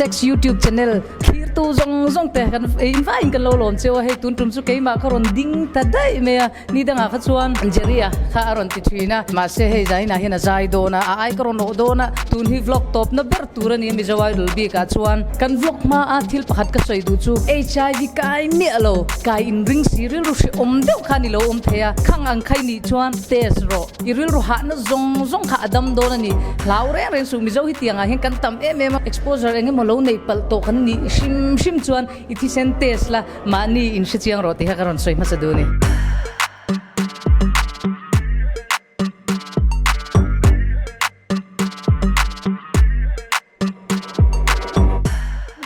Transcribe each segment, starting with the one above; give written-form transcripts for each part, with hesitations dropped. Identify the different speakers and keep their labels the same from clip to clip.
Speaker 1: Sex YouTube channel thlirtu zawng zawng te kan in vaiin kan lo lawm cheu a, hei tun tum chu keimah kha rawn ding ta daih mai a, ni dangah kha chuan Jerry-a kha a rawn ti thin a, mahse hei zainah hian a zai dawn a, a ai ka rawn awh dawn a, tun hi vlog tawpna ber tur a ni a Mizo Idol bikah chuan kan vlog hma a thil pakhat ka sawi duh chu HIV kai miah lo, kai inring si rilru hrehawm deuh kha a ni lo awm thei a, khang ang kha i nih chuan test rawh. I rilru hahna zawng zawng kha a dam dawn a ni. Hlau reng reng suh, Mizo hi tiangah hian kan tam em em a, exposure eng emaw lo neih palh tawh kan nih hrim hrim chuan i thisen test la mahni in hre chiang rawh tih kha ka rawn sawi hmasa duh a ni.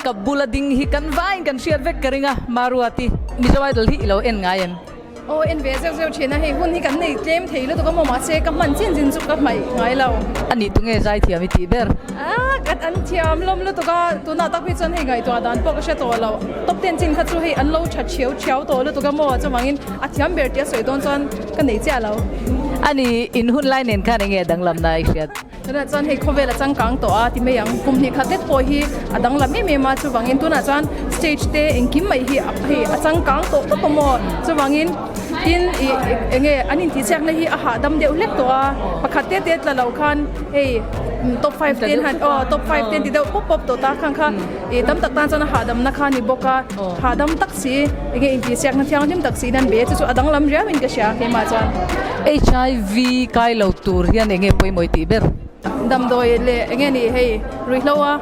Speaker 1: Ka bula ding hi kan vaiin kan hriat vek ka ring a, Maruati, Mizo Idol hi i lo en ngai em?
Speaker 2: Aw en ve zeuh zeuh thin a, hei hun hi kan nei tlem thei lutuk a maw mahse ka hman chin chin chu ka hmaih ngai lo.
Speaker 1: A nih tunge zaithiam i tih ber?
Speaker 2: Ah ka an thiam lawm lutuk a, tunah tak hi chuan hei ngaihtuah dan pawh ka hre tawh lo, top ten chin kha chu hei an lo tha thiau thiau tawh lutuk a maw chuvangin a thiam ber tia sawi dawn chuan ka nei chiah lo.
Speaker 1: A ni, in hun lai nen khan enge danglamna i hriat?
Speaker 2: Tunah chuan hei khawvel a changkang tawh a ti mai ang. Kum hnih khat lek pawh hi a danglam em em a, chuvangin tunah chuan stage te engkim mai hi hei a changkang tawh tawp a maw? Chuvangin tin ih eng nge an intihchhiakna hi a hahdam deuh hlek tawh a, pakhat te te tla lo khan hei top five ten han aw top five ten ti deuh pawp pawp tawh ta khang kha ih tam tak tan chuan a hahdamna kha a ni bawk a, hahdam tak si eng nge intihchhiakna thianghlim tak siin an be a, chu chu a danglam riau in ka hria keimah chuan.
Speaker 1: HIV kai lo tur hian enge pawimawih tih ber?
Speaker 2: Damdawi leh enge ni hei ruihhlo a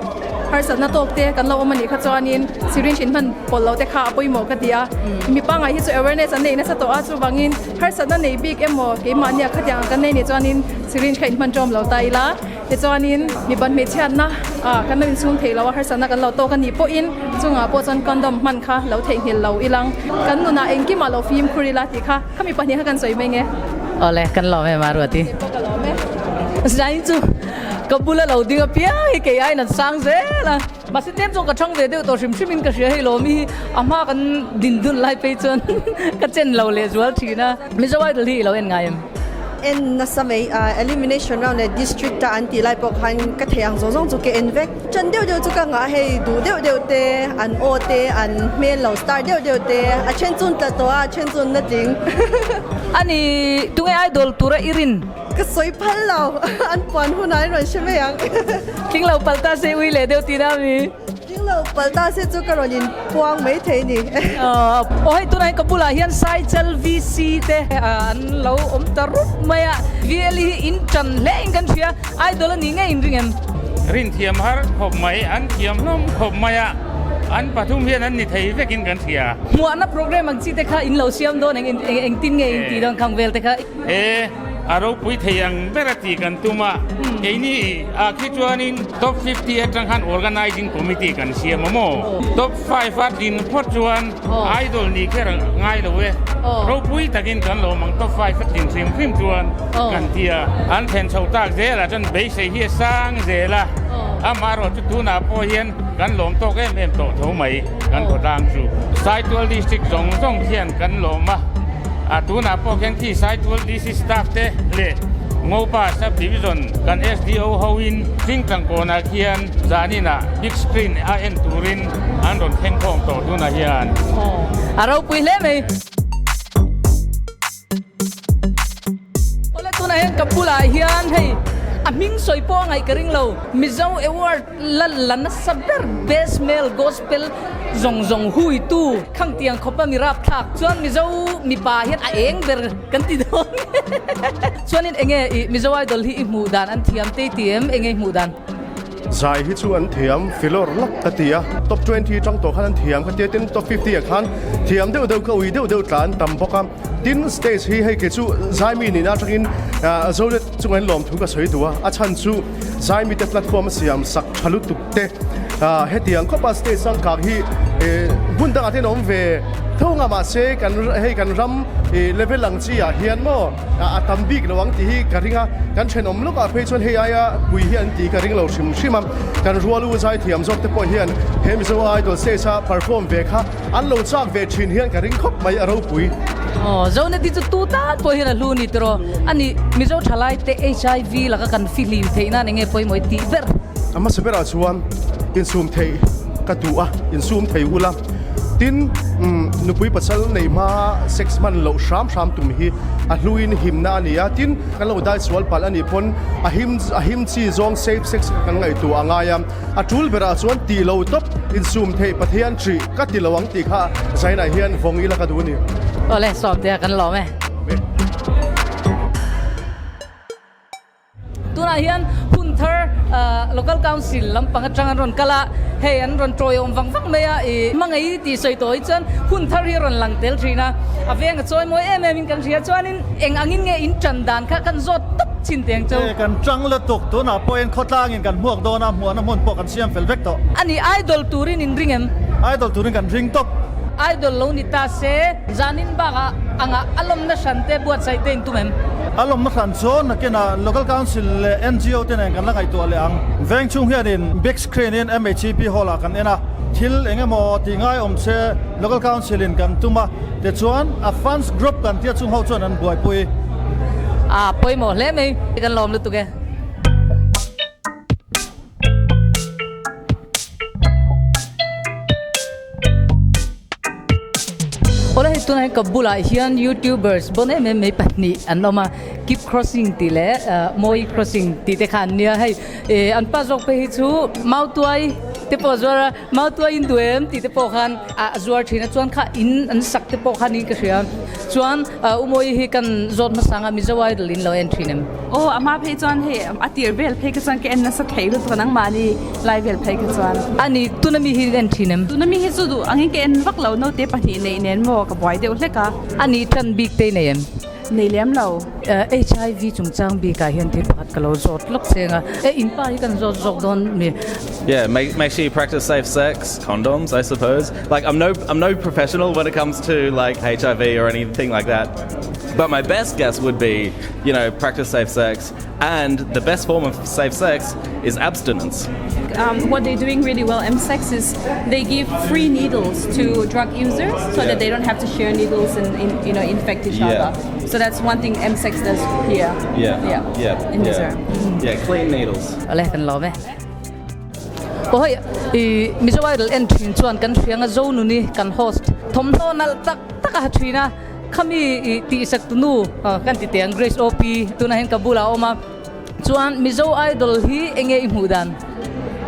Speaker 2: harsatna tawk te kan lo awm a nih kha chuanin syringe in hman pawlh lo te kha a pawimawh ka ti a, mi pangngai hi chu awareness an nei nasa tawh a chuvangin harsatna nei bik emaw keimahnia khatiang ang kan nei nih chuanin syringe kha in hman ṭawm lo ta ila. Tichuanin mipa hmeichhiatna ah kan lo insum theih lo a, harsatna kan lo tawk a nih pawhin chungah pawh chuan condom hman kha lo theihnghilh lo ilang kan nunah engkimah lo fimkhur ila tih kha kha mi pahnih kha kan sawi mai nge.
Speaker 1: Awle, kan lawm em a Ruati.
Speaker 2: Kei pawh ka lawm e.
Speaker 1: Zain chu ka bula lo ding apiang hi kei aiin an sang zel a, mahse tlem chu ka thang ve deuh tawh hrim hrimin ka hria hei lawmi hi a hma kan din dun lai phei chuan ka chen lo lehzual thin a. Mizo Idol hi i lo en ngai em?
Speaker 3: En nasa mai, elimination round leh district a an tih lai pawh khan ka theih ang zawng zawng chu ka en vek. Ṭan deuh deuh chu ka ngah hei, duh deuh deuh te, an aw te, an hmel lo star deuh deuh te, a then chu an tla tawh a, a then chu an la tling.
Speaker 1: Ani, tunge idol tura i rin?
Speaker 3: Ka sawi phal lo, an puan hunah an rawn hre mai ang.
Speaker 1: Tling lo palh ta se ui leh deuh tihna a mi?
Speaker 3: Ding lo palh ta se chu ka rawn in puang mai thei ni.
Speaker 1: Aw hei tunah hian ka bulah hian Saichal VC te an lo awm ta rup mai a, VL hi in tan hle in kan hria, idol a nih ngei in ring em?
Speaker 4: Rin thiam har khawp mai, an thiam hlawm khawp mai a, an pathum hian an ni thei vek in kan hria.
Speaker 1: Hmuahna program ang chi te kha in lo siam dawn eng engtin nge in tih dawn khang vel te kha.
Speaker 4: He a ropui thei ang ber a tih kan tum a, keini ah khi chuanin top 50 atang khan organizing committee kan siam a maw? Top 5 a din phawt chuan idol nih kher ngai lo e, ropui takin kan lawm ang top 5 a din hrim hrim chuan kan ti a, an thlen chho tak zel ah chuan beisei hi a sang zel a, amaherawh chu tunah pawh hian kan lawm tawk em em tawh tho mai kan khawtlang chu. Saitual district zawng zawng hian kan lawm a. A tunah pawh khian khi Saitual DC staff te leh Ngopa Sub Division kan SDO hoin Tlingtlang kawnah khian zaninah big screen a en turin an rawn thleng khawm tawh tunah hian.
Speaker 1: A ropui hle mai. Awle tunah hian ka bulah hian hei a hming sawi pawh a ngaih ka ring lo Mizo Award La la nasa ber best male gospel zawng zawng hui tu khang tiang khawp a mi rapthlak chuan mizo mipa hian a eng ber kan ti dawn chuanin enge i mizo idol hi i hmuh dan an thiam tei ti em enge i hmuh dan.
Speaker 5: Zai hi chu an thiam filawr lak ka ti a, top 20 atang tawh khan an thiam ka ti a, tin top 50 ah khan thiam deuh deuh ka ui deuh deuh tla an tam bawk a, tin stage hi hei kei chu Zaimi nihna atangin Zonet chungah in lawmthu ka sawi duh a, a chhan chu Zaimite platform a siam sak tha lutuk te hetiang khawpa stage changkang hi hmun dangah te hian a awm ve tho ang a mahse kan hei kan ram level ang chi ah hian maw a tam bik lo ang tih hi ka ring a, kan thenawm lawkah phei chuan hei aia pui hi an tih ka ring lo hrim hrim a, kan rualu zaithiam zawk te pawh hian he Mizo Idol stage a perform ve kha An lo chak ve thin hian ka ring khawp mai a ropui.
Speaker 1: Aw, Zoneti chu tu tan pawh hian a hlu ni tiraw? Ani, Mizo thalai te HIV laka kan fihlim theih nan enge pawimawh i tih ber?
Speaker 5: A hmasa berah chuan insum theih ka duh a, insum thei ula. Tin, nupui pasal nei hma sex hman loh hram hram tum hi a hluin himna a ni a. Tin, kan lo dai sual palh a nih pawn a him a him chi zawng safe sex kha kan ngaihtuah a ngai a. A tul berah chuan tih lo tawp insum theih Pathian ṭih ka ti lo ang tih kha Zainah hian vawng ila ka duh a ni.
Speaker 1: Awle, Sawmtea kan lawm e. Tunah hian hun thar Local Council lampang atang an rawn kal a, hei an rawn tawiawm vang vang mai a, ih hmangaih tih sawi tawh hi chuan hun thar hi a rawn lang tel thin a, a veng a chawi mawi em em in kan hria chuanin eng angin nge in tan dan kha kan zawt tawp chin teng chu.
Speaker 6: Kan tang lutuk, tunah pawhin khawtlangin kan hmuak dawn a, hmuahna hmun pawh kan siam fel vek tawh.
Speaker 1: Ani idol turin in ring em?
Speaker 6: Idol turin kan ring tawp.
Speaker 1: Idol lo ni ta se, zanin bakah angah a lawmna hran te buatsaih te in tum em?
Speaker 6: A lawmna hran chu nakinah Local Council leh NGO te nen kan la ngaihtuah leh ang. Veng chhung hianin big screen in MHEP hall ah kan en a, thil eng emaw tih ngai awm se Local Council in kan tum a, tichuan a fans group kan tia chung ho chuan an buaipui.
Speaker 1: A pawimawh hle mai, kan lawm lutuk e. Awle hei tunah hian ka bulah hian youtubers bon em em mai pahnih an awm a keep crossing tih leh mawi crossing tih te kha an nia hei ih an pa zawk phei hi chu mautuai te pawh a zuar a mautuai in duh em tih te pawh khan a zuar thin a chuan kha in an sak te pawh kha niin ka hria chuan u mawi hi kan zawt hmasa ang a mizo idol in lo en thin em.
Speaker 2: Aw a hma phei chuan hei a tir vel phei kha chuan ka en nasa thei lutuk a nangmahni Lai vel phei kha chuan.
Speaker 1: Ani, tuna mi hi en thin em?
Speaker 2: Tuna mi hi chu duh angin ka en vak lo, naute pahnih neih nen maw ka buai deuh hlek a.
Speaker 1: Ani tan bik te i nei em?
Speaker 2: Nei lem lo.
Speaker 1: HIV chungchang bikah hian thil pakhat ka lo zawt lawk cheng a, e in pa hi kan zawt zawk dawn mi?
Speaker 7: Yeah, make make sure you practice safe sex, condoms I suppose. Like I'm no I'm no professional when it comes to like HIV or anything like that. But my best guess would be, you know, practice safe sex And the best form of safe sex is abstinence.
Speaker 2: Um, what they're doing really well, M-Sex, is they give free needles to drug users so yeah. that they don't have to share needles and, in, you know infect each yeah. other. So that's one thing M-Sex does here.
Speaker 7: Yeah.
Speaker 2: Yeah.
Speaker 7: Yeah.
Speaker 2: In
Speaker 7: yeah.
Speaker 2: Mizoram.
Speaker 7: Yeah, clean needles.
Speaker 1: Ale kan lawm e. Ohoi i Mizo Idol en thin chuan kan hrianga zo nuni kan host thawmhnaw nalh tak tak a ha thin a Khami i tihsak tu nu kan ti teh ang Grace OP tunah hian ka bulah a awm a, chuan Mizo Idol hi enge i hmuh dan?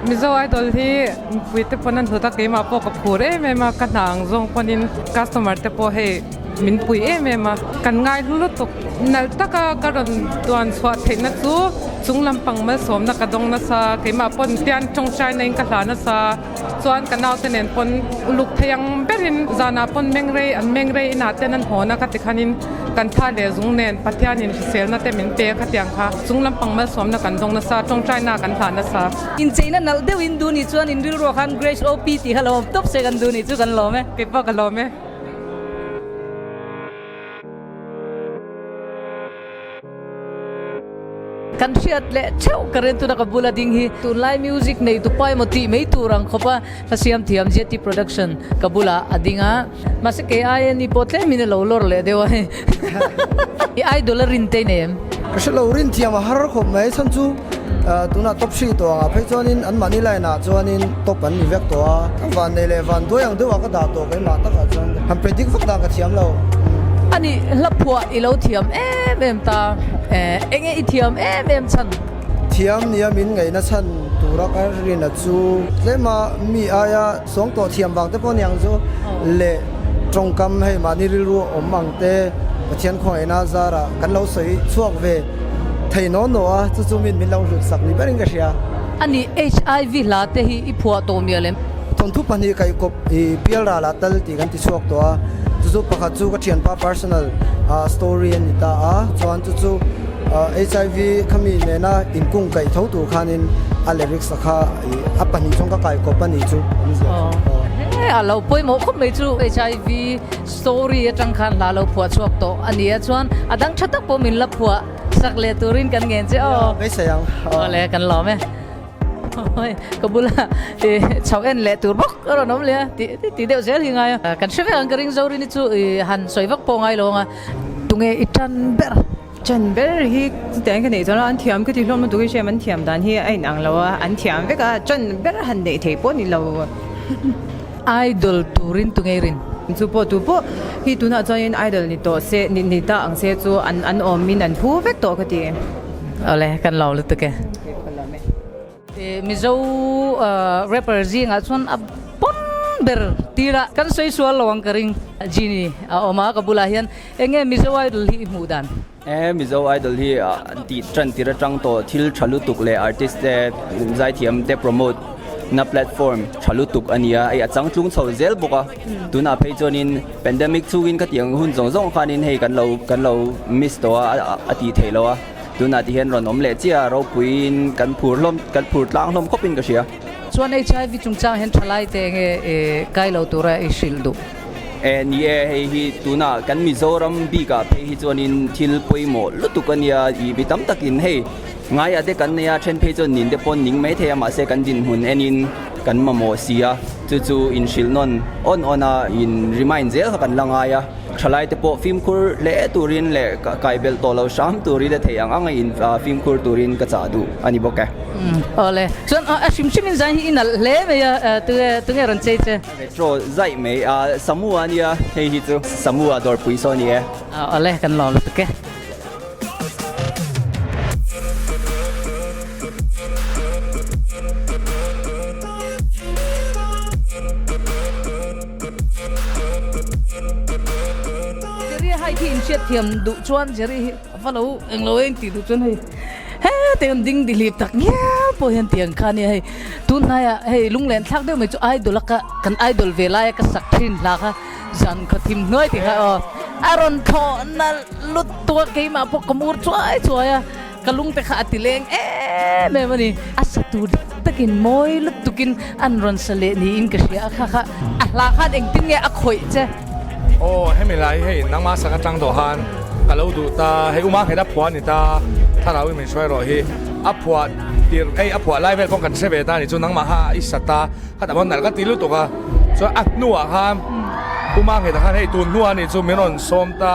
Speaker 8: Mizo Idol hi mipui te pawn an hlut a, keimah pawh ka phur em em a, ka hna ang zawng pawnin customer te pawh hei min pui em em a, kan ngai hlu lutuk. Nalh taka ka rawn tuan chhuah theihna chu chung lampang malsawmna ka dawng nasa, keimah pawn tian tawngtai na in ka hla nasa. Chuan ka naute nen pawn uluk thei ang berin zanah pawn mengrei an mengrei inah ten an hawn a ka ti khanin kan tha leh zung nen Pathianin hriselna te min pe a khatiang kha chung lampang malsawmna kan dawng nasa tawngtaina kan hlah nasa.
Speaker 1: Incheina nalh deuh in duh nih chuan in rilruah khan Grace OP tih kha lo awm tawp se kan duh nih chu kan lawm e.
Speaker 8: Keipawh ka lawm e.
Speaker 1: Kan hriat leh theuh ka rin tuna ka bula ding hi tunlai music nei tu paemaw tih mai tur ang khawp a hla siam thiam JT Production ka bulah a ding a mahse kei aia ni pawh tlem in a lo lawr leh deuh a hei i idol a rin te i nei em?
Speaker 9: Ka hre lo rin thiam a har khawp mai chhan chu tunah top hri tawh ang ah phei chuanin anmahni line ah chuanin top an ni vek tawh a ka van nei leh van duai ang deuh ah ka dah tawh keimah takah chuan han predict vak dan ka thiam lo.
Speaker 1: Ani hla phuah i lo thiam em em ta enge i thiam em em chhan?
Speaker 9: Thiam nia min ngaihna chhan tura ka rina chu tlema mi aia sawng tawh thiam vang te pawh niang chu leh tawngkam hei mahni rilru awm ang te Pathian khawngaihna zarah kan lo sawi chhuak ve thei naw naw a chu chu min min lo hlut sak ni berin ka hria.
Speaker 1: Ani HIV hla te hi i phuah tawh mial em?
Speaker 9: Thawnthu pahnih kaihkawp i pial ral ah tal tih kan ti chhuak tawh a, chu chu pakhat chu ka thianpa personal story a ni ta a, chuan chu chu HIV khami nena inkung kaih tho tur khanin a lyrics a kha a pahnih chuan ka kaikawp a ni chu awmzia chu aw.
Speaker 1: He a lo pawimawh khawp mai chu HIV story atang khan hla lo phuah chhuak tawh a ni a, chuan a dang tha tak pawh min la phuah sak leh turin kan ngen che aw.
Speaker 9: Beisei ang.
Speaker 1: Awle kan lawm e. Ka bula chho en leh tur bawk a rawn awm leh a tih tih deuh zel hi ngai a. Kan hre vek ang ka ring Zorini chu han sawi vak pawh ngai lo ang a. Tunge i tan ber?
Speaker 10: Chan ber hi chutiang ka neih chuan an thiam ka ti hlawm lutuk hi hriam an thiam dan hi a inang lo a, an thiam vek a, chan ber han neih theih pawh ni lo.
Speaker 1: Idol turin tu ngei rin?
Speaker 10: Chu pawh tu pawh hi tunah chuanin idol ni tawh se, ni ta ang se chu an an awmin an phu vek tawh ka ti.
Speaker 1: Awle, kan lawm lutuk e. Mizo rapper zingah chuan a pawn ber tir a, kan sawi sual lo ang ka ring. Genie a awm a, ka bulah hian eng nge Mizo Idol hi i hmuh dan?
Speaker 11: E, Mizo Idol hi an tih tan tir atang tawh thil tha lutuk leh artist te zaithiam te promote na platform tha lutuk a ni a, hei a changtlung chho zel bawk a, tunah phei chuanin pandemic chhungin khatiang hun zawng zawng khanin hei kan lo kan lo miss tawh a, a tih theih loh a. Tunah ti hian rawn awm leh chiah a, ropuiin kan phur hlawm, kan phur tlang hlawm khawpin ka hria.
Speaker 1: Chuan HIV chungchang hian thalai te enge kai lo tura i hrilh duh?
Speaker 11: E, ni e, hei hi tunah kan Mizoram bikah phei hi chuanin thil pawimawh lutuk a nia, i mi tam takin hei ngaiah te kan nei a, then phei chuan nin te pawn ning mai thei a, mahse kan dinhmun enin kan mamawh si a, chu chu inhrilh nawn awn awn a, in remind zel kha kan la ngai a. Thalai te pawh fimkhur hle turin leh kai belh tawh lo hram turin a theih ang ang a in fimkhur turin ka chah duh a ni bawk e.
Speaker 1: Awle, chuan a hrim hrim in zai hi i nalh hle mai a, tunge tunge rawn chei che?
Speaker 11: Retro zaih mai a, Samu a nia hei hi chu Samu a dawrpui saw a ni e.
Speaker 1: Awle, kan lawm lutuk e. Jerry a hai khi in hriat thiam duh chuan Jerry hi a va lo englo e in tih duh chuan hei hete an ding dihlip tak ngial pawh hian tiang kha ania hei tun hnaiah hei lunglen thlak deuh mai chu idol a ka kan idol ve laia ka sak thin hla kha zan khaw thim hnuai tih kha aw a rawn thlawh nalh lut tuk a keimah pawh ka mur chuai chuai a. Ka lungte kha a ti leng em em a ni. A sa tur dik takin mawi lutukin an rawn sa leh niin ka hria a, kha kha a hla khan engtin nge a khawih che?
Speaker 12: Aw hemi lai hei nangmah sak atang tawh khan ka lo duh ta, hei uma nghet a phuah a ni ta, thlarau in min hruai rawh hi a phuah tir hei a phuah lai vel pawh kan hre ve ta a ni chu nangmah kha i sa ta kha tah pawh nalh ka ti lutuk a, chuan a hnuah khan uma nghet ah khan hei tun hnuah a ni chu min rawn sawm ta,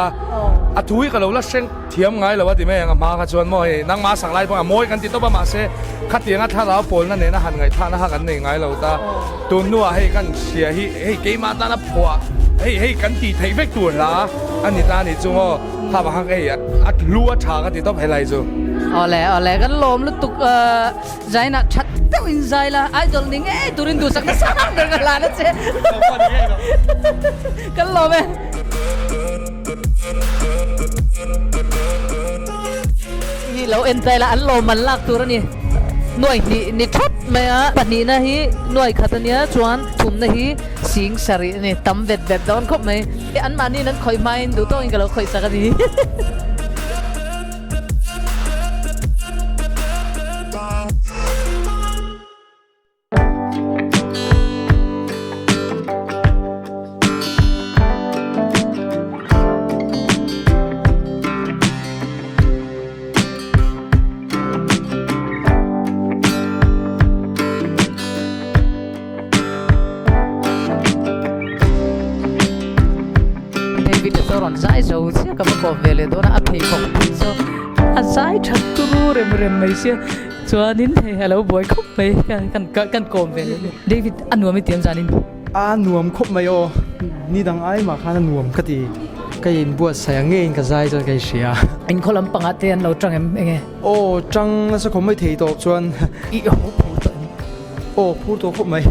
Speaker 12: a thu hi ka lo la hreng. Thiam ngai lo a ti mai ang a hma kha chuan maw hei nangmah sak lai pawh a mawi kan ti tawp a mahse khatianga thlarau pawlna nena han ngaihthlakna kha kan nei ngai lo ta tun hnuah hei kan hria hi hei keimah tana phuah hei hei kan tih theih vek tur hla a ni ta a nih chu maw kha vang khan hei a hlu a tha ka ti tawp helai chu.
Speaker 1: Awle awle kan lawm lutuk Zainah that deuh in zai la idol ni ngei turin duhsak nasa ber ka hlan a che kan lawm e. Hi lo en ta ila an lawm an lak tur a ni. Nuai hnih ni thap mai a, pahnihna hi nuai khat a nia chuan thumna hi sing sarih a ni, tam vet vet dawn khawp mai. Anmahniin an khawih hmain duh tawkin ka lo khawih sak a ni. David a chu rawn zai zo chiah ka va kawp ve leh dawn a, a pheikhawk pui chu a zai that turu rem rem mai sia. Chuanin hei a lo buai khawp mai kan kan kawm ve leh ni. David a nuam i tiam zanin.
Speaker 13: A nuam khawp mai aw, ni dang ai mah khan a nuam ka ti. Ka inbuatsaih ang ngeiin ka zai chuan ka inhria.
Speaker 1: Inkhaw lampangah te an lo tang em enge?
Speaker 13: Aw tang nasa khawp mai thei tawp chuan.
Speaker 1: I haw phur tawh em?
Speaker 13: Aw phur tawh khawp mai.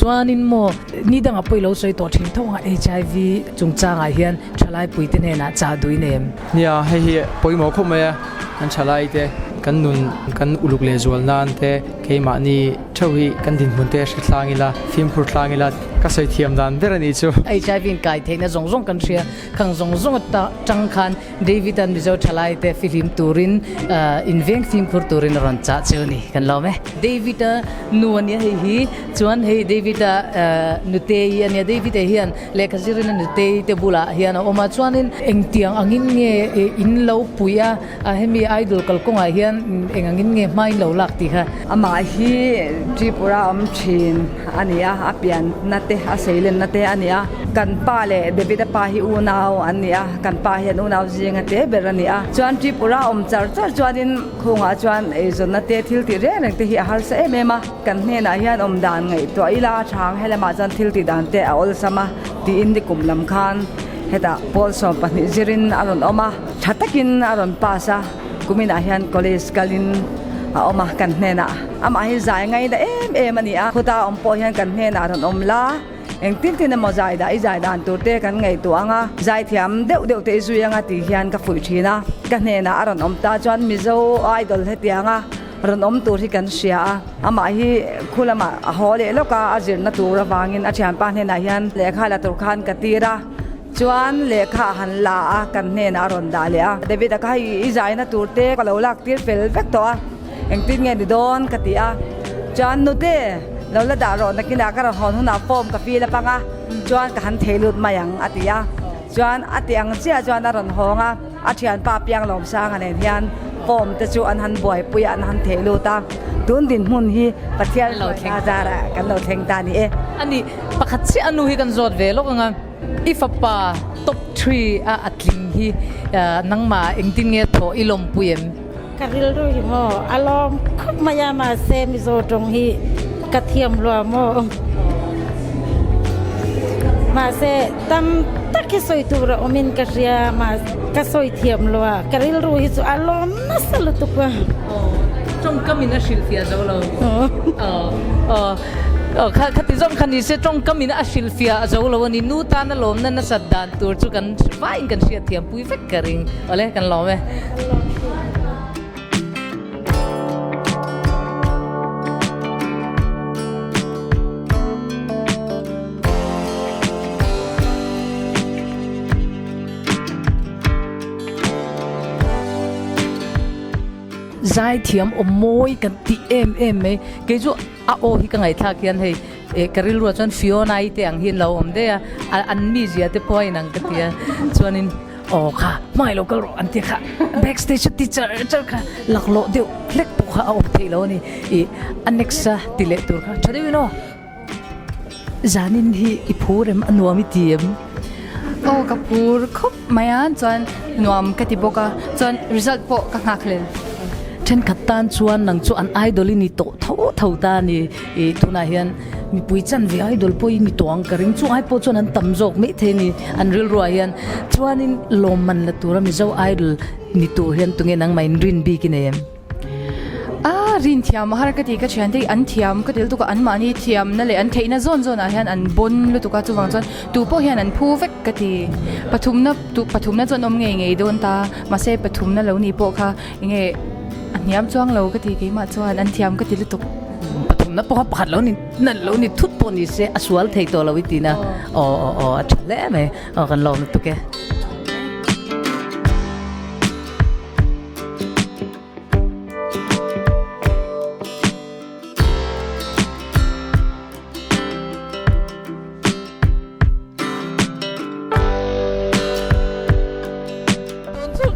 Speaker 1: Chuanin maw ni dangah pawh i lo sawi tawh thin tho ang a HIV chungchangah hian thalai puite hnenah chah duh in em?
Speaker 13: Nia hei hi pawimawh khawp mai a, kan thalai te kan nun kan uluk leh zual nan te keimahni theuh hi kan dinhmun te hre tlang ila fimkhur tlang ila ka sawi thiam dan ber a nih chu.
Speaker 1: HIV in kai theihna zawng zawng kan hria, khang zawng zawng atang khan David-a'n Mizo thalai te fihlim turin inveng fimkhur turin a rawn chah cheu ni kan lawm e. David-a nu a nia hei hi chuan hei David-a nutei a nia David-a hian lehkha zirin a nutei te bulah hian a awm a chuanin engtiang angin nge in lo pui a hemi idol kalkawngah hian eng angin nge hma in lo lak tih kha.
Speaker 14: Amah hi Tripura awm thin a ni a, a pianna te a seilenna te a ni a. Kan pa leh David-a pa hi unau an ni a, kan pa hian unau zinga te ber a ni a. Chuan Tripura awm char char chuanin khungah chuan eizawnna te thil tih reng reng te hi a harsa em em a. Kan hnenah hian awm dan ngaihtuah ila a chhang helamah chuan thil tih dan te a awlsam a tiin nikum lam khan hetah pawl 12 zirin a rawn awm a, tha takin a rawn pass a, kuminah hian college kalin a awm a kan hnenah. Amah hi zai ngaina em em a ni a, khuta awm pawh hian kan hnenah a rawn awm la. Engtin tin emaw zai dah i zai dan tur te kan ngaihtuah ang a, zai thiam deuh deuh te i zui ang a tih hian ka fuih thin a. Ka hnenah a rawn awm ta chuan Mizo Idol hetiang a rawn awm tur hi kan hria a, amah hi khu lamah a haw leh lawk a, a zirna tur avangin a thianpa hnenah hian lehkha la tur khan ka tir a, chuan lehkha a han la a, kan hnenah a rawn dah leh a. David-a kha i zaina tur te ka lo lak tir fel vek tawh a. Engtin nge ni dawn ka ti a, chuan nute lo la dah rawh nakinah ka rawn hawn hunah form ka fill up anga chuan ka han thei lut mai ang a ti a, chuan a ti ang chiah chuan a rawn hawng a, a thianpa Pianglawmsanga nen hian form te chu an han buaipui a an han thei lut a, tun dinhmun hi Pathian hruaina zarah kan lo thleng ta a ni e.
Speaker 1: A ni, pakhat chiah a nu hi kan zawt ve lawk ang a, i fapa top three a a tling hi nangmah engtin nge thawh i lawmpui em?
Speaker 15: Ka rilru hi maw a lawm khawp mai a mahse Mizo tawng hi ka thiam lua maw mahse tam tak hi sawi tur a awmin ka hria ka sawi thiam lua ka rilru hi chu a lawm nasa lutuk a.
Speaker 1: Tawngkam in a hrilhfiah zo lo. Khati zawng kha nise tawngkam in a hrilhfiah zo lo a ni. Nu tana lawmna nasat dan tur chu kan vaiin kan hriatthiam pui vek ka ring. Awle kan lawm e. Zaithiam aw mawi kan tih em em mai. Kei chu a aw hi ka ngaihthlak hian hei eh ka rilruah chuan Fiona-i te ang hi an lo awm daih a, an mizia te pawh a inang ka ti a. Chuanin aw kha hmangaih lo kal rawh an tia kha backstage a ti char char kha laklawh deuh hlek pawh kha a awm theih lo a ni. Ih a next a ti leh tur kha tha deuhin aw. Zanin hi i phur em? A nuam i ti em?
Speaker 16: Aw ka phur khawp mai a, chuan nuam ka ti bawk a, chuan result pawh ka nghak hlel.
Speaker 1: Thenkhat tan chuan nang chu an idol i ni tawh tho tho ta a ni. Ih tunah hian mipui chanve idol pawh i ni tawh ang ka ring. Chung ai pawh chuan an tam zawk mai thei a ni an rilruah hian. Chuanin lawmman la tura Mizo idol ni tur hian tunge nangmah in rin bik i nei em?
Speaker 16: A rin thiam a har ka ti ka thian te hi an thiam ka ti lutuk a an mahni thiamna leh an theihna zawn zawn ah hian an bawn lutuk a chuvang chuan tu pawh hian an phu vek ka ti pathumna tu pathumna chu an awm ngei ngei dawn ta mahse pathumna lo nih pawh kha enge a hniam chuang lo ka ti keimah chuan an thiam ka ti lutuk.
Speaker 1: Pathumna pawh kha pakhat lo ni nalh lo ni thut pawh ni se a sual thei tawh lo i ti na aw aw aw a tha hle mai aw kan lawm lutuk e.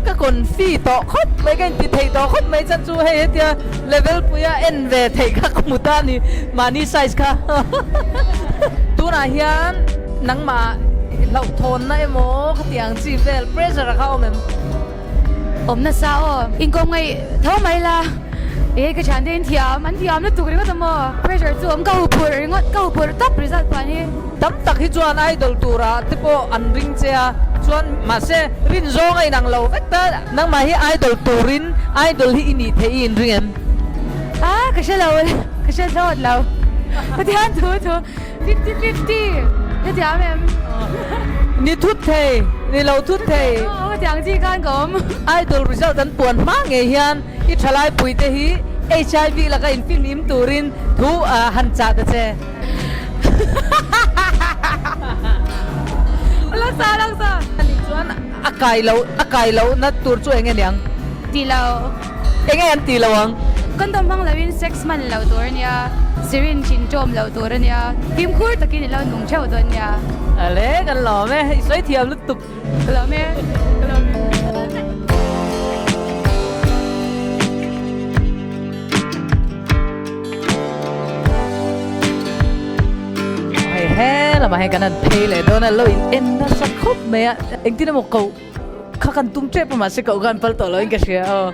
Speaker 1: Ka confi tawh khawp mai ka inti thei tawh khawp mai chan chu hei hetia level puia en ve theih kha ka hmu ta a ni mahni size kha tunah hian nangmah hlauhthawnna emaw khatiang chi vel pressure a kha awm em?
Speaker 16: Awm nasa aw. Inkawm ngaih tho mai la. Ehh ka thian te in thiam, an thiam lutuk ringawt a maw. Pressure chu awm ka huphurh ringawt, ka huphurh tawp result pah ni.
Speaker 1: Tam tak hi chuan idol turah te pawh an ring che a, chuan mahse rin zawng a inang lo vek ta, nangmah hi idol turin idol hi i nih theih i inring em?
Speaker 16: Ah ka hre lo, ka hre thlawt lo. Pathian thu thu. 50 50 hetiang em?
Speaker 1: Ni thut thei, ni lo thut thei.
Speaker 16: Aw hetiang chi khan ka awm.
Speaker 1: Idol result an puan hma ngei hian i thalai pui te hi HIV laka infihlim turin thu han chah ta che.
Speaker 16: Laksa laksa.
Speaker 1: Ani chuan a kai lo a kai loh na tur chu enge niang?
Speaker 16: Ti lo.
Speaker 1: Enge an ti lo ang?
Speaker 16: Condom hmang loin sex hman loh tur a nia, syringe in ṭawm loh tur a nia, fimkhur takin i lo nung ṭheuh dawn nia.
Speaker 1: Ale, kan lawm e, i sawi thiam lutuk.
Speaker 16: Ka lawm e, ka lawm e.
Speaker 1: Hei he. lamah hian kan han phei leh dawn a, lo in en nasa khawp mai a, engtin emaw koh kha kan tum tep a mahse koh khan pal tawh loin ka hria aw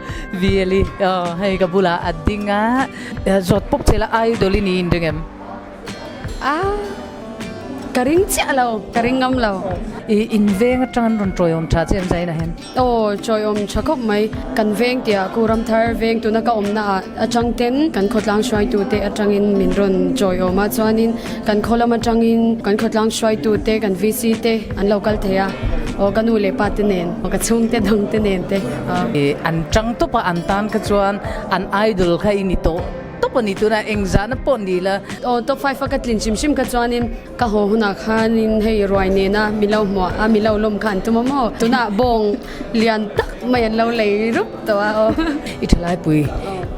Speaker 1: Vieli aw hei ka bulah a ding a, zawt pawp chela idol i ni in ring em?
Speaker 17: A, ka ring chiah lo, ka ring ngam lo.
Speaker 1: I in veng atang an rawn tawiawm tha che em Zaina hian?
Speaker 17: Aw, tawiawm tha khawp mai. Kan veng tiah Ku Ramthar veng tuna ka awmna ah atang ten kan khawtlang hruaitu te atangin min rawn tawiawm a, chuanin kan khaw lam atangin kan khawtlang hruaitu te, kan VC te an lo kal thei a, aw ka nu leh pa te nen, ka chhungte dang te nen te.
Speaker 1: An tang tawp a, an tan kha chuan an idol kha i ni tawh. Top a ni tunah eng zahna pawh ni la.
Speaker 17: Aw top 5 a ka tlin hrim hrim kha chuanin ka haw hunah khanin hei ruai nena mi lo hmuah a mi lo lawm kha an tum a maw tunah bawng lian tak mai an lo lei rup tawh a aw.
Speaker 1: I thalaipui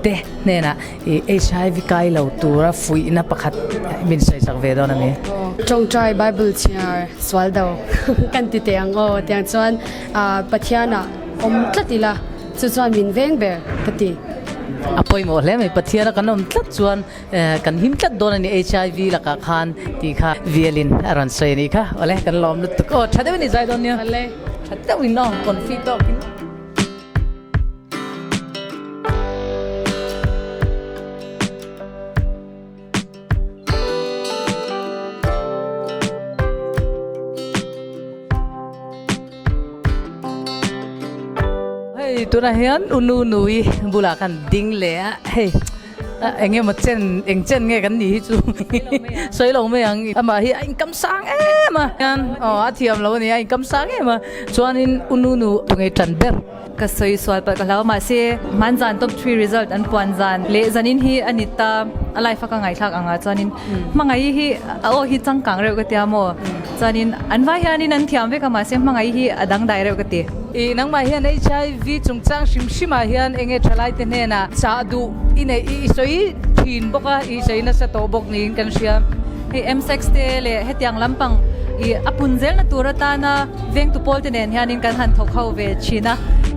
Speaker 1: te hnenah i HIV kai lo tura fuihna pakhat min sawi chak ve dawn a mi.
Speaker 17: Tawngtai Bible chhiar sual do kan ti teh ang aw tiang chuan Pathianah awm tlat ila. Chu chuan min veng ber ka ti.
Speaker 1: A pawimawh hle mai, Pathiana kan awm tlat chuan kan him tlat dawn a ni HIV lakah khan tih kha Vialin a rawn sawi a nih kha. Awle kan lawm lutuk aw, tha deuhin i zai dawn nia.
Speaker 17: Awle.
Speaker 1: Tha deuhin aw, confi tawkin. Hei tunah hian u nu nui bulah kan ding leh a hei eng emaw chen eng chen nge kan nih hi chu sawi lo mai ang amah hi a inkam sang em a hian aw a thiam lo a ni a inkam sang em a chuanin u nu nu tunge tan ber.
Speaker 18: Ka sawi sual palh ka hlau mahse hmanzan top three result an puan zan leh zanin hi a ni ta a life a ka ngaihthlak angah chuanin hmangaih hi a aw hi changkang reuh ka tia maw chuanin an vai hianin an thiam vek a mahse hmangaih hi a dangdai reuh ka ti.
Speaker 1: I nangmah hian HIV chungchang hrim hrimah hian enge thalai te hnenah chah duh i neih i sawi thin bawk a, i sawi nasa tawh bawk niin kan hria.
Speaker 18: Hei msex te leh hetiang lampang i a pun zelna tur atana Vengtu pawl te nen hianin kan han thawk ho ve thin a,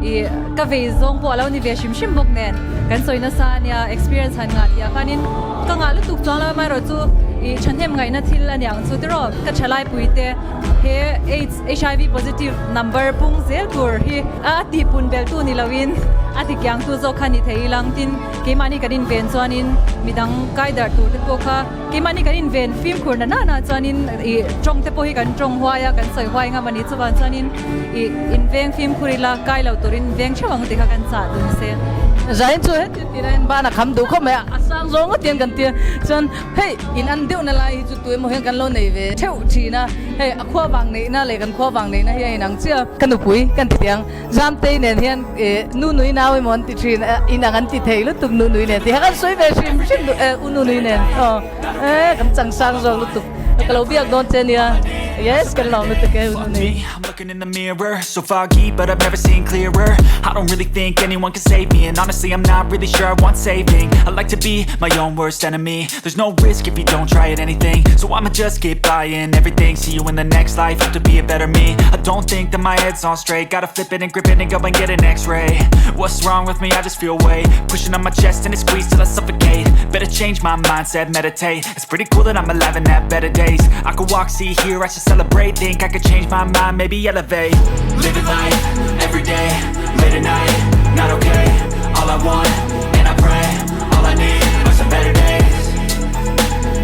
Speaker 18: ih ka vei zawng pawh a lo ni ve hrim hrim bawk nen kan sawi nasa a nia, experience han ngah tih ah khanin ka ngah lutuk chuang lo amaherawh chu ih thahnem ngaihna thil a niang chu tiraw ka thalai pui te he aids HIV positive number pung zel tur hi a tih pun belh tu ni loin a ti kiang tu zawk kha ni thei ilang tin keimahni kan inven chuanin midang kai darh tur te pawh kha Keimahni kan inven fimkhur na nana chuanin ih tawng te pawh hi kan tawng huai a, kan sawi huai ngam a ni. Chuvang chuanin ih inveng fimkhur ila kai lo turin veng theuh ang tih kha kan chah dun se.
Speaker 1: Zain chu heti tirah hian ban a kham duh khawp mai a, a sang zawng ngawt hian kan tia. Chuan hei in an deuhna lai hi chu tu emaw hian kan lo nei ve theuh thin a, hei a khua vang neihna leh kan khua vang neihna hi a inang chiah a. Ka nupui kan ti teh ang. Zamtei nen hian nu nui nau emaw an ti thin a, inang an ti thei lutuk nu nui nen tih kha kan sawi ve hrim hrim duh e, u nu nui nen aw e kan chang sang zawk lutuk ka lo biak dawn che nia yes kan lawm lutuk e u nu nui.
Speaker 19: I'm looking in the mirror, so foggy, but I've never seen clearer. I don't really think anyone can save me, and honestly, I'm not really sure I want saving. I like to be my own worst enemy. There's no risk if you don't try at anything, so I'ma just keep buying everything. See you in the next life, have to be a better me. I don't think that my head's on straight. Gotta flip it and grip it and go and get an x-ray. What's wrong with me? I just feel weight pushing on my chest and it squeezes till I suffocate. Better change my mindset, meditate. It's pretty cool that I'm alive and have better days. I could walk, see, hear, I should celebrate. Think I could change my mind, maybe elevate. Living life, every day, late at night, not okay. All I want, and I pray, all I need are some better days.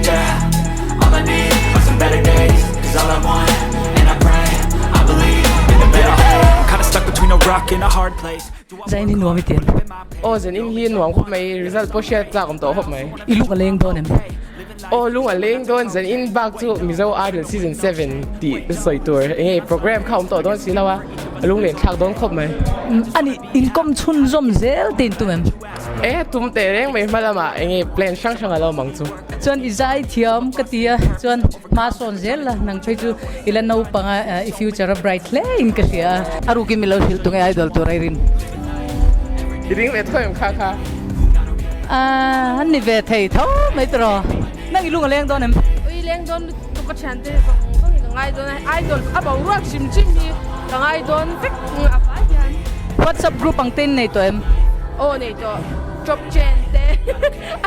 Speaker 19: Yeah, all I need are some better days. Cause all I want, and I pray, I believe in the better days. I'm kinda stuck between a rock and a hard place.
Speaker 1: Zain hi nuam i ti em?
Speaker 20: Aw zanin hi nuam khawp mai, result pawh hriat tlak awm tawh khawp mai.
Speaker 1: I lung a leng dawn em?
Speaker 20: Aw lung a leng dawn, zanin bak chu Mizo Idol Season 7 tih sawi tur enge program kha awm tawh dawn si lo a, a lung len thlak dawn khawp mai.
Speaker 1: Ani inkawm chhunzawm zel te in tum em?
Speaker 20: E tum teh reng mai hma lamah enge plan hrang hrang a lo awm ang chu.
Speaker 1: Chuan i zai thiam ka ti a, chuan hma sawn zel la, nang phei chu i la naupang a, i future a bright hle in ka hria a. A rukin min lo hrilh tung e idol tur a i rin.
Speaker 20: I ring ve tho em kha kha?
Speaker 1: Aaa an ni ve thei tho mai tawh. Nang i lung a leng dawn em?
Speaker 2: Ui leng dawn lutuk ka thiante zawng zawng hi ka ngai dawn a, idol a boruak hrim hrim hi ka ngai dawn vek a vai hian.
Speaker 1: WhatsApp group ang te in nei tawh em?
Speaker 2: Aw nei tawh, drop chain te.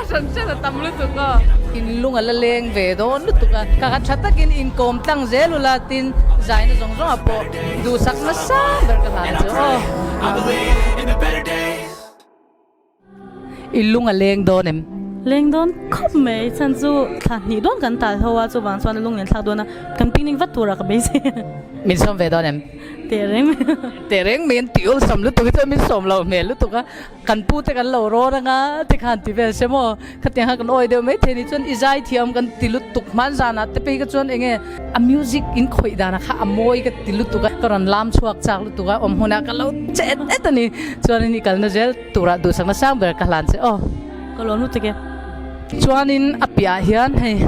Speaker 16: A hran hran a tam lutuk aw.
Speaker 1: In lung a la leng ve dawn lutuk a, ka kha tha takin inkawm tlang zel ula tin zaina zawng zawng ah pawh duhsak nasa ber ka hlan chu aw. I lung a leng dawn em?
Speaker 21: Leng dawn khawp mai, chhan chu thla hnih dawn kan tal ho a, chuvang chuan a lung len thlak dawn a, kan picnic vat turah ka beisei.
Speaker 1: Min sawm ve dawn em?
Speaker 21: Teh reng mai.
Speaker 1: Teh reng mai an ti awlsam lutuk hi chuan min sawm loh hmel lutuk a, kan pu te kan lo rawn anga tikhan ti vel se maw? Khatiang kha kan awi deuh mai thei ni chuan i zai thiam kan ti lutuk hman zanah te phei kha chuan enge a music in khawih danah kha a mawi ka ti lutuk a ka rawn lam chhuak chak lutuk a awm hmunah ka lo che et et a ni chuanin i kalna zel turah duhsakna sang ber ka hlan che aw.
Speaker 21: Ka lawm lutuk e.
Speaker 1: Chuanin a piahah hian hei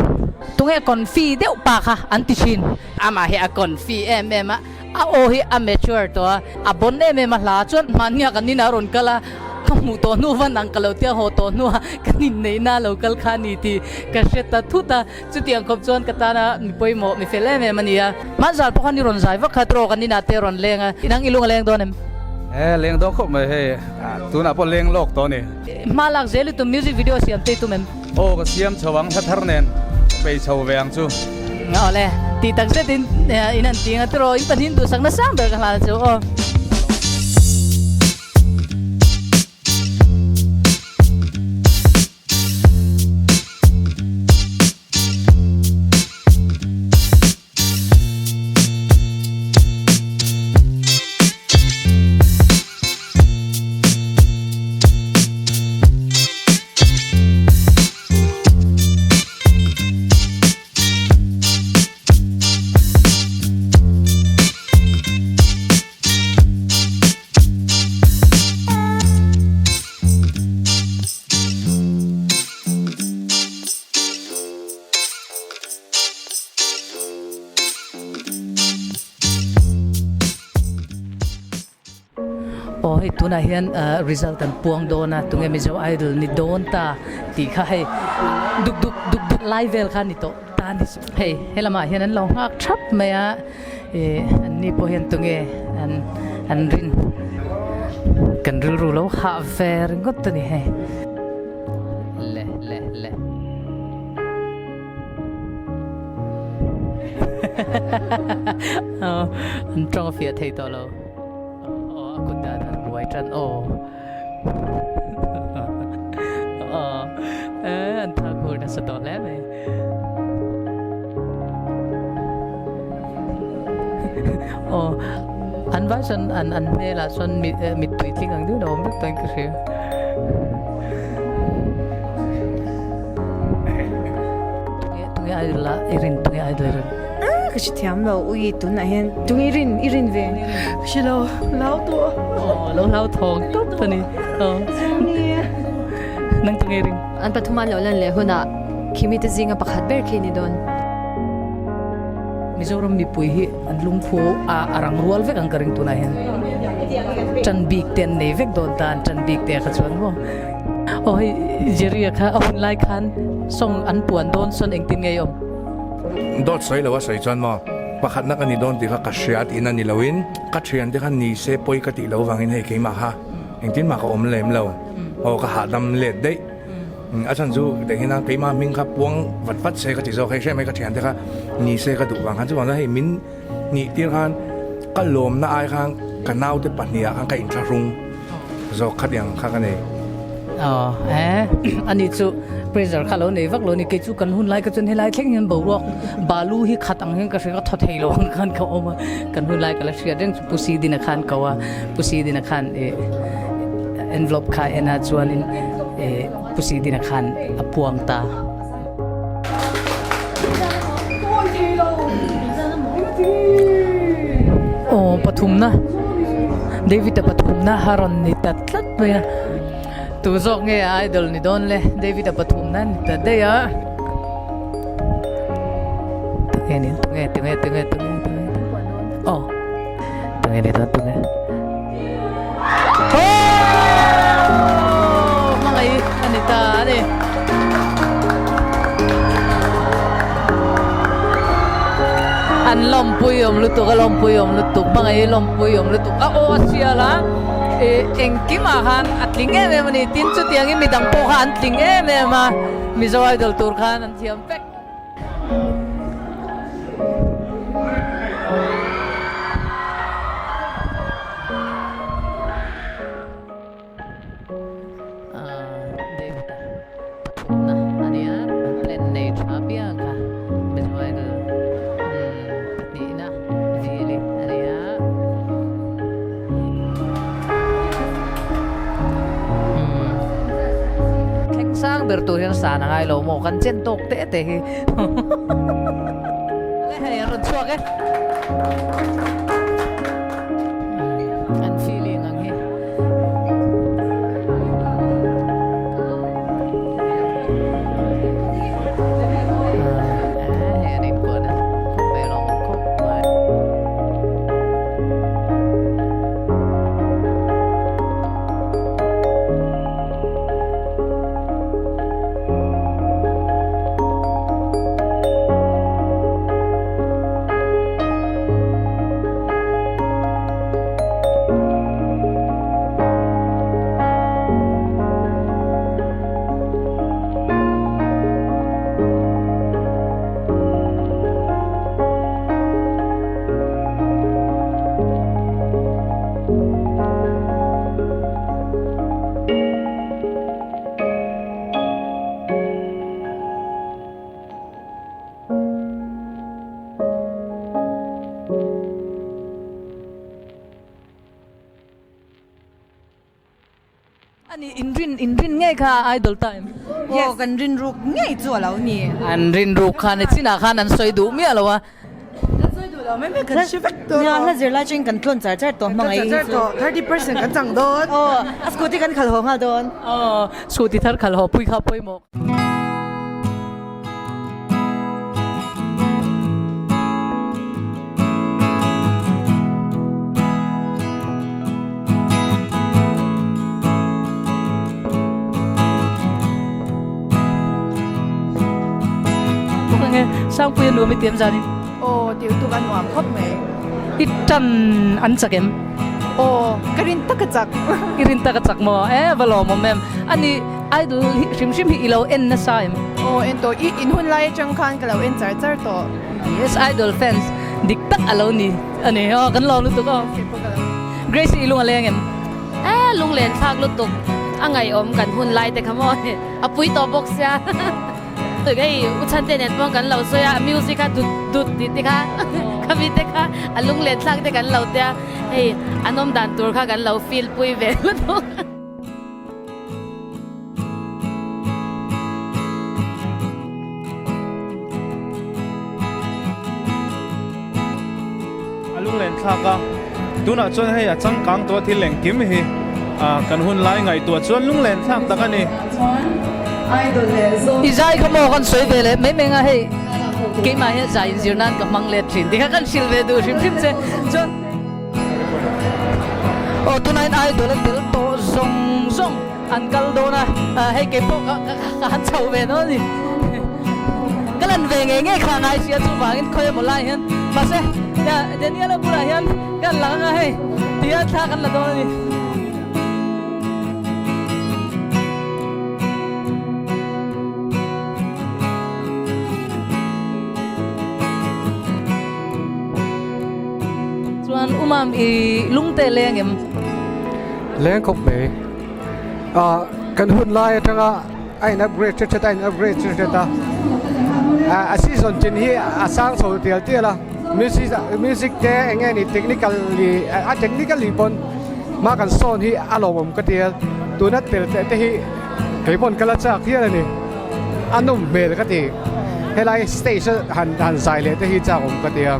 Speaker 1: tunge confi deuh pa kha an ti thin. Amah hi a confi em em a, a aw hi a mature tawh a, a bon em em a hla chuan hmannia kan inah a rawn kal a, ka hmuh tawh hnu van ang ka lo tia haw tawh hnuah kan inneihna a lo kal kha a ni tih ka hre ta thut a, chutiang khawp chuan ka tana mi pawimawh mi fel em em a ni a. Hmanzal pawh khan i rawn zai vak kha tiraw kan inah te a rawn leng a, inang i lung a leng dawn em?
Speaker 12: E, leng dawn khawp mai hei, tunah pawh leng lawk tawh a ni.
Speaker 1: Hma lak zel i tum music video siam te i tum em?
Speaker 12: Aw ka siam chho ang hla thar nen ka pei chho ve ang chu.
Speaker 1: Aw le, tih tak zet in in an ti ang a tiraw in pahnih in duhsak na sang ber ka hlan chu aw. Aw hei tunah hian result an puang dawn a tunge Mizo Idol ni dawn ta tih kha hei duk duk duk duk lai vel kha ni tawh ta a ni hei helamah hian an lo nghak thap mai a ih an ni pawh hian tunge an an rin kan rilru lo hah ve ringawt a ni hei le le le. An tawng a fiah thei tawh lo. Aw a kut dan an buai tan aw. Aw an thak hur nasa tawh hle mai. Aw an vai chuan an an hmelah chuan mittui tling ang deuhin a awm vek tawhin ka hria. Tunge idol a i rin tunge idol i rin.
Speaker 10: Ka hre thiam lo ui tunah hian tunge i rin i rin ve.
Speaker 2: Ka hre lo hlau tawh.
Speaker 1: Aw lo hlau thawng tawp a ni. Nang tunge i rin.
Speaker 17: An pathum an lo lan leh hunah khimi te zinga pakhat ber khi ni dawn.
Speaker 1: Mizoram mipui hi an lungphu a a rang rual vek ang ka ring tunah hian. Tan bik te an nei vek dawn ta an tan bik te kha chuan maw. Aw hei Jerry a kha a hun lai khan song an puan dawn sawn engtin nge i awm?
Speaker 12: Dawt sawi lo a sawi chuan maw pakhatna ka ni dawn tih kha ka hria tihna ni loin ka thiante kha ni se pawi ka tih loh vangin hei keimah kha engtin mah ka awm lem lo. Aw ka hahdam let daih. A chhan chu teh hian a keimah hming kha puang vat vat se ka ti zawk hei hrem hei ka thiante kha ni se ka duh vang khan chuvang chuan hei min nih tir khan ka lawmna ai khan ka naute pahnih ah khan ka inthlahrung zawk kha tiang kha ka nei.
Speaker 1: Aw eh ani chu pressure kha lo nei vak lo ni kei chu kan hun lai ka chuan helai thleng hian boruak balu hi khat ang hian ka hria ka thaw thei lo ang khan ka awm a kan hun lai ka la hriat reng chu Pu Sidina khan ko a Pu Sidina khan eh envelope kha en a chuanin eh Pu Sidina khan a puang ta. Aw pathumna David-a pathumna a rawn ni ta tlat mai a tu zawk nge a idol ni dawn le David-a pathumna a ni ta daih a tunge ni tunge tunge tunge tunge tunge aw tunge ni dawn tunge. Hmangaih a ni ta a ni. An lawmpui awm lutuk a lawmpui awm lutuk hmangaih lawmpui awm lutuk a aw a sial a. Engkimah khan a tling em em a ni. Tin, chutiangin midang pawh kha an tling em em a, Mizo Idol tur khan an thiam vek. David-a pathumna a ni a, plan nei tha piang kha Mizo Idol pahnihna Vili a ni a. Thleng sang ber tur hian san a ngai lo maw kan chen tawk te te hi. Hei an rawn chhuak e. An feeling ang hi. Hei an inkuahna khawp mai a lawmawm khawp mai. Ani inrin inrin ngei kha idol time.
Speaker 3: Aw kan rinruk ngei chu a lo ni.
Speaker 1: An rinruk khan e chinah khan an sawi duh miah lo a.
Speaker 3: Kan sawi duh lo mai mai kan hre vek tawh. Nia hla zir lai chuan kan tlawn char char tawh hmangaih hi chu.
Speaker 22: 30% kan chang dawn.
Speaker 3: Aw a scooty kan khalh haw nghal dawn.
Speaker 1: Aw scooty thar khalh haw pui kha pawimawh. Sangpuia nuam i tiam zan in.
Speaker 2: Aw tiu tuk a nuam khawp mai.
Speaker 1: I tan an chak em?
Speaker 2: Aw ka rin tak a chak.
Speaker 1: I rin tak a chak maw? E va lawmawm em. Ani Idol hi hrim hrim hi i lo en nasa em?
Speaker 2: Aw en tawh. I in hun lai atang khan ka lo en char char tawh.
Speaker 1: Yes Idol fans dik tak a lo ni a ni. Aw kan lawm lutuk aw. Grace i lung a leng em?
Speaker 23: E lunglen thlak lutuk a ngaihawm kan hun lai te kha maw a pui tawh bawk sia. Tui hei u chhan te nen pawh kan lo sawi a music kha dut dut tih te kha khami te kha a lunglen thlak te kan lo tia hei an awm dan tur kha kan lo feel pui ve lutuk.
Speaker 24: A lunglen thlak a, tunah chuan hei a changkang tawh a thil engkim hi kan hun lai ngaihtuah chuan lunglen thlak tak a ni.
Speaker 1: I zai kha maw kan sawi ve leh mai mai anga hei keimah hian zai inzir nan ka hmang let thin tikha kan hrilh ve duh hrim hrim che chuan Aw tunah hian idol a tel tawh zawng zawng an kal dawn a, hei kei pawh ka ka han chho ve dawn a ni. Ka lan ve ngei ngei kha ngai sia chuvangin khawi emaw lai hian mahse Daniel-a bulah hian ka han lang anga hei tia thla kan la dawn a ni. Chuan Umam i lungte leng em?
Speaker 25: Leng khawp mai. Ah kan hun lai atanga a in upgrade hret hret a, a in upgrade hret hret a. Ah a season chin hi a sang chho tial tial a. Music music te eng nge ni technically a technically pawn hma kan sawn hi a lawmawm ka ti a. Tuna tel teh te hi kei pawn ka la chak hial a ni. A nawm hmel ka ti. Helai stage a han han zai leh te hi chak awm ka ti a.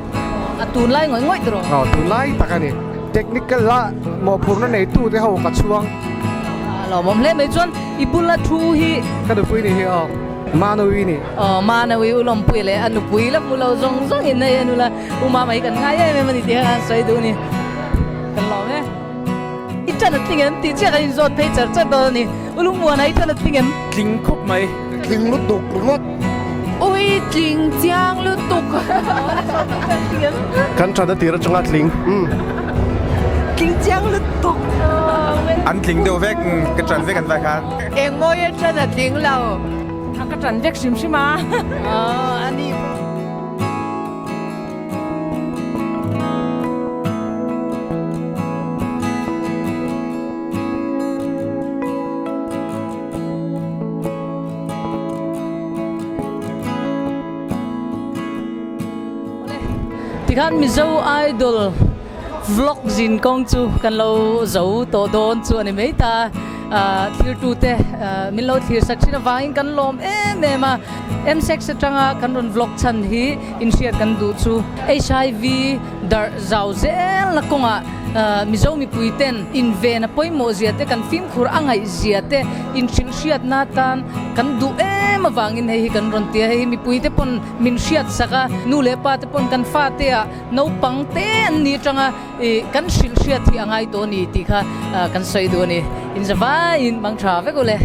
Speaker 1: A tunlai ngawih ngawih tawh.
Speaker 25: Aw tunlai tak a ni. Technical a mawhphurhna neitu te ho ka chhuang.
Speaker 1: A lawmawm hle mai chuan i bula thu hi.
Speaker 25: Ka nupui ni hi aw Manawi ni.
Speaker 1: Aw Manawi u lawmpui leh a nupui la hmu lo zawng zawng in hei en ula u Mama hi kan ngai em em a ni tih kha kan sawi duh a ni. Kan lawm e. I tan a tling em tih chiah kan inzawt phei char char dawn a ni. U Lungmuana i tan a tling em?
Speaker 24: Tling khawp mai.
Speaker 26: Tling lutuk ringawt.
Speaker 23: Ui tling chiang lutuk.
Speaker 5: Kan tan a tir atanga tling. Umm.
Speaker 4: tling chiang lutuk.
Speaker 6: An tling deuh vek, ka ṭan vek an vai khan.
Speaker 4: Engmawi a ṭan a tling lo.
Speaker 7: Ka ṭan vek hrim hrim a.
Speaker 4: A ni.
Speaker 1: Tikhan Mizo Idol vlog zin kawng chu kan lo zo tawh dawn chu a ni mai ta. Thlir te min lo thlir sak thin avangin kan lawm em em a. MSEX atanga kan rawn vlog chhan hi inhriat kan duh chu HIV darh zau zelna kawngah Mizo mipui ten inven a pawimawh zia te kan fimkhur a ngaih zia te inhrilh hriatna atan kan duh em avangin hei hi kan rawn ti a. Hei hi mipui te pawn min hriat sak a, nu leh pa te pawn kan fate ah naupang te an ni atanga ih kan hrilh hriat hi a ngai tawh a ni tih kha kan sawi duh a ni. Inzavaiin mang tha vek u le.